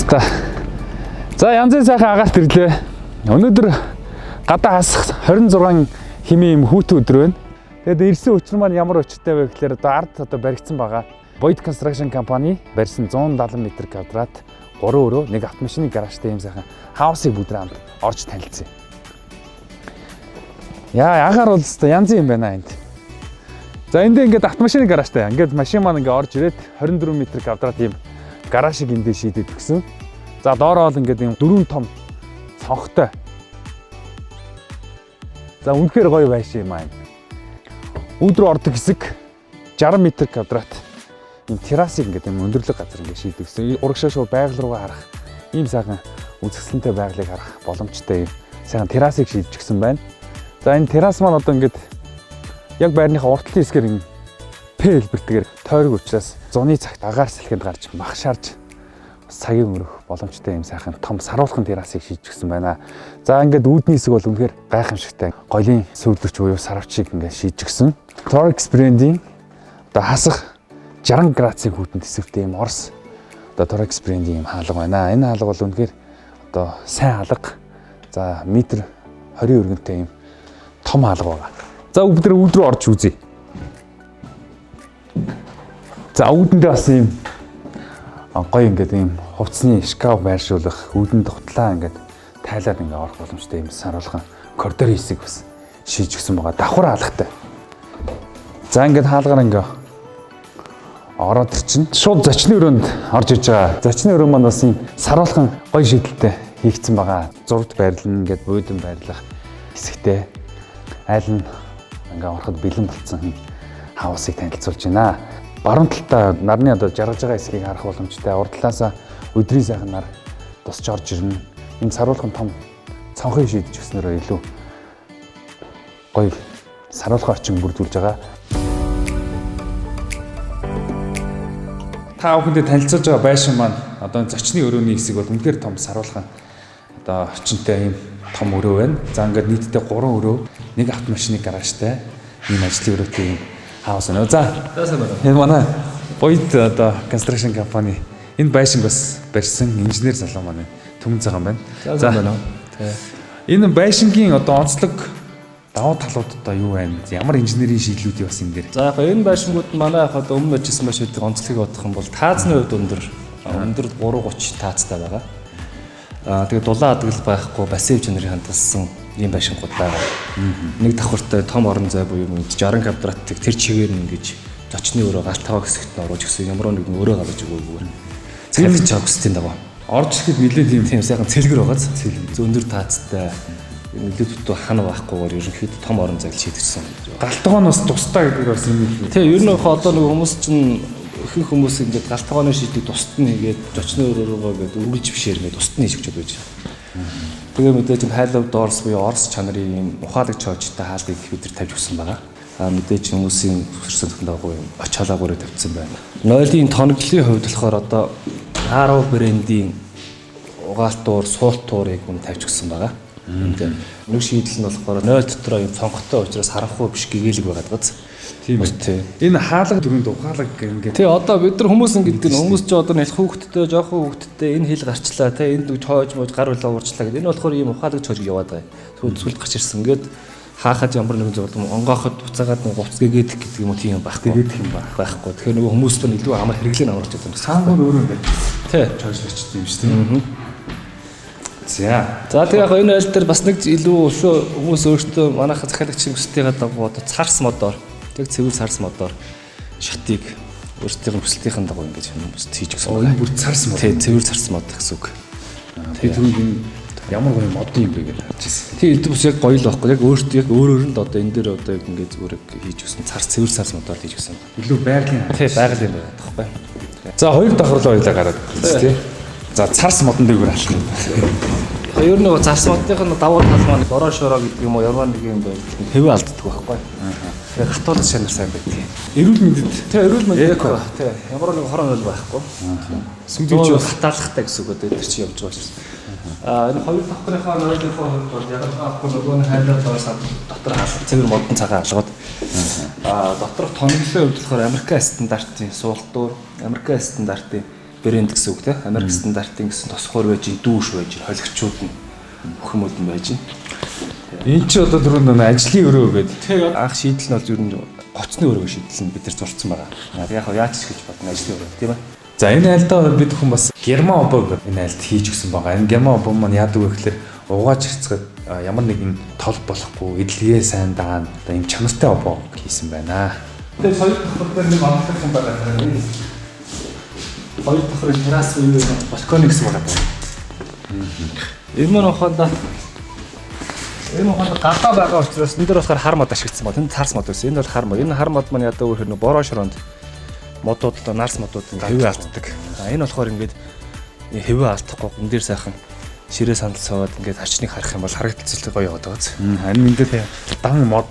Ста. За, янзын сайхан агаарт ирлээ. Өнөөдөр гадаа хасах 26 хэмээн юм хүйтэн өдөр байна. Тэгээд ирсэн учир маань ямар учиртай вэ гэхээр одоо ард одоо баригдсан байгаа. Boyd Construction Company барьсан 170 м квадрат 3 өрөө, нэг автомашины гаражтай юм сайхан house ыг бүгд хамт орж танилцъя. Яа, агаар бол өстой янзын юм байна энд. За, энд ингээд автомашины гаражтай. Ингээд машин маань ингээд орж ирээд 24 м квадрат ийм гаражийг эндээ шийдээд өгсөн. За, доороо бол ингээд ийм дөрвөн том цонхтой. За, үнэхээр гоё байшин юм аа. Үүд рүү ордог хэсэг 60 м квадрат ийм террасыг ингээд ийм өндөрлөг газар ингээд шийдэгсэн. Урагшаа шууд байгаль руугаа харах ийм сайхан үзэсгэлэнтэй байгалыг харах боломжтой ийм сайхан террасыг шийдэж өгсөн байна. За, энэ террас маань одоо ингээд яг байрныхаа урд талын хэсгээр энэ П хэлбэртэйгээр тойрог учраас зуны цагт агаар салхинд гарч мах шарж бас цагийг өнгөрөх боломжтой юм сайхан том саруулхан террасыг шийдэж өгсөн байна. За, ингээд үүдний хэсэг бол үнэхээр гайхамшигтай. Голын сүүлрч буюу сарвчийг ингээд шийдэж өгсөн. Torx брендийн одоо хасах 60 градусын хүйтэн тэсвэртэй юм Орос одоо Torx брендийн юм хаалга байна. Энэ хаалга бол үнэхээр одоо сайн хаалга. За, метр 20 өргөнтэй юм том хаалга байгаа. За, бид нар үүд рүү орж үзье. За, үүдэндээ бас ийм гоё ингээд ийм хувцсны шкаф байршуулах, үүдэнд хутлаа ингээд тайлаад ингээд орох боломжтой ийм саруулхан коридор хэсэг бас шийдэж өгсөн байгаа. Давхар хаалгатай. За, ингээд хаалгаар ингээд ороод ирчин. Шууд зочны өрөөнд орж иж байгаа. Зочны өрөө маань бас ийм саруулхан гоё шийдэлтэй хийгдсэн байгаа. Зурвт байрлал, ингээд буудан байрлах хэсэгтэй айл нь ингээ ороход бэлэн болцсон house ыг танилцуулж байна. Баруун талдаа нарны одоо жаргаж байгаа хэсгийг харах боломжтой. Урд талаасаа өдрийн сайхан нар тусч орж ирнэ. Энэ саруулхан том цонхыг шийдэж өгснөөрөө илүү гоё саруулхан орчин бүрдүүлж байгаа. Та бүхэндээ танилцуулж байгаа байшин маань одоо зочны өрөөний хэсэг бол үнэхээр том саруулхан одоо орчинтой ийм том өрөө байна. За, ингээд нийтдээ 3 өрөө, нэг автомашины гаражтай ийм ажлын өрөөтэй ийм house байна. За, За, сайн байна. энэ манай Boyd одоо construction company энэ байшинг бас барьсан инженер залуу маань Түмэн цагаан байна. За, сайн байна уу? Тэ. Энэ байшингийн одоо онцлог давуу талууд одоо юу байна? Ямар инженерийн шийдлүүдийг бас энэ дээр? За, яг энэ байшингууд манай яг одоо өмнө очсон байшуудын онцлогийг бодох юм бол таазны хувьд өндөр. Өндөр 330 таазтай байгаа. Тэгээд дулаан хадгалал байхгүй, пассив чанарын хандгалсан ийм байшингууд байгаа. Нэг давхартай том орон зай буюу 60 квадратыг тэр чигээр нь ингэж зочны өрөө галт таваа хэсэгт нь оруулж өгсөн, ямар нэгэн өрөө гаргаж өгөөгүйгээр. Цэлгэж байгаа хүсэлтийн дагуу. Орж ирэхэд нэлээд тийм Тийм сайхан цэлгэр байгаа. Цэлгэр. Өндөр таазтай, нэлээд дутуу хана байхгүйгээр ерөнхийдөө том орон зайг шийдэгдсэн. Галт тогоо нь бас тусдаа гэдэг бас юм л. Тэгээ ер нь яг одоо нэг хүмүүс чинь, ихэнх хүмүүс ингээд галт тогооны шийдлийг тусад нь хийгээд зочны өрөө рүүгээ ингээд үргэлж бишээр ингээд тусад нь хийж өгчөөд байж. Тэгээ мэдээж энэ high low doors буюу Орос чанарын юм ухаалаг чоожтой хаалгыг бид нар тавьж өгсөн байгаа. А мэдээж хүмүүсийн хүссэн дагуу юм очоолоогоор тавьсан байна. Нойлын тоноглолын хувьд болохоор одоо Arrow брендийн угаалтуур, суултуурыг хүн тавьж өгсөн байгаа. Тийм. Нэг шийдэл нь болохоор 0 дотроо юм цонхтой учраас харанхуй биш, гэгээлэг байгаад байгаа. Тийм ээ. Тий. Энэ хаалга дөрөнд ухаалаг ингээд Тий, одоо бид нар хүмүүс ингээд хүмүүс ч одоо нэлэх хүүхдтэй, жоохон хүүхдтэй энэ хил гарчлаа, тий, энд чоож мууж гар хүлээ уурчлаа гэдэг. Энэ болохоор ийм ухаалаг чоож яваад байгаа. Тэгвэл сүлд гарч ирсэн ингээд хаахад ямар нэгэн зүйл онгооход буцаагаад нэг хувцас гэгээдэх гэдэг юм уу, тийм юм байхгүй. Гэгээдэх юм ба. Байхгүй. Тэгэхээр нөгөө хүмүүс чинь илүү амар хэрэглээ амарч байгаа юм. Цаангууд өөрөө ингээд Тий. чойжлогчд юм шүү дээ. За. За, тэгээ яг энэ айл дээр бас нэг илүү өшөө хүмүүс өөртөө манайха захиалагчийн хүсэлтийн дагуу одоо царс модоор, яг цэвэр царс модоор шатыг өөрсдийн хүсэлтийн дагуу ингэж хүмүүст хийж өгсөн. Оо, энэ бүр царс мод. Тий, цэвэр царс мод гэсэн үг. Би түрүүнд энэ ямар гоё мод юм бэ гэж харж ирсэн. Тий, элдв бас яг гоё л байхгүй. Яг өөртөө яг өөрөөр нь л одоо энэ дээр одоо яг ингэж зүгээр хийж өгсөн. Царс, цэвэр царс модоор хийж өгсөн. Илүү байгалийн. Тий, байгалийн байгаад байхгүй. За, хоёр давхарлаа хоёлаа гараад ирсэн тий. За, царс модон дээгүүр алах юм. Ер нь нөгөө царс модных нь давуу тал маань бороо шороо гэдэг юм уу, ямар нэг юм байвал хэвээ алддаг байхгүй. Тэгээ хатуулах чанар сайн байдаг. Эрүүл мэндэд Тий, эрүүл мэнд Эко. Тий, ямар нэг хорон хөл байхгүй. Сүлжиж Бас хатаалахтай гэсэн үг одоо тэр чинь явж байгаа шээ. Энэ хоёр давхрынхаа нойлынхоо хувьд бол ягалгаа авахгүй, нөгөө нь хайлаа доос дотор хаалга цэвэр модон цагаан алгад. Доторх тоноглолын хувьд болохоор Америкийн стандартын суултуур, Америкийн стандартын Брэнд гэсэн үг те. Америк стандартын гэсэн тосхоор байж, дүүш байж, холигчууд нь бүх юмуд нь байж. Энэ чи одоо түрүүнд нэг ажлын өрөө гэдэг. Тэгээ анх шийдэл нь бол ер нь гоцны өрөө шийдэл нь бид нар зурцсан байгаа. Яг яаж ч гэж бодно, ажлын өрөө, тийм ээ. За, энэ айлдаа бид хүн бас герман обоо гэдэг энэ айлд хийж өгсөн байгаа. Энэ герман обоо маань яадаг вэ гэхээр угааж хэрцгээд ямар нэгэн тол болохгүй, эдлэгээ сайн даана, одоо ийм чанартай обоо хийсэн байна. Тэгээ хоёр давхар дээр нэг онцлог юм байгаа. Энэ хоёр давхрын террас буюу балкон гэсэн байгаа даа. Энэ маань гадаа байгаа учраас энэ дээр болохоор хар мод ашигласан ба. Тэнд царс мод байсан. Энд бол хар мод. Энэ хар мод маань яадаг вэ гэхээр нөө бороо шороонд модууд, одоо нарс модууд ингээд хэвээ алддаг. А энэ болохоор ингээд хэвээ алдахгүй, энэ дээр сайхан ширээ сандал суугаад ингээд харчныг харах юм бол харагдалцалтай гоё яваад байгаа. Харин энэ дээр дан модон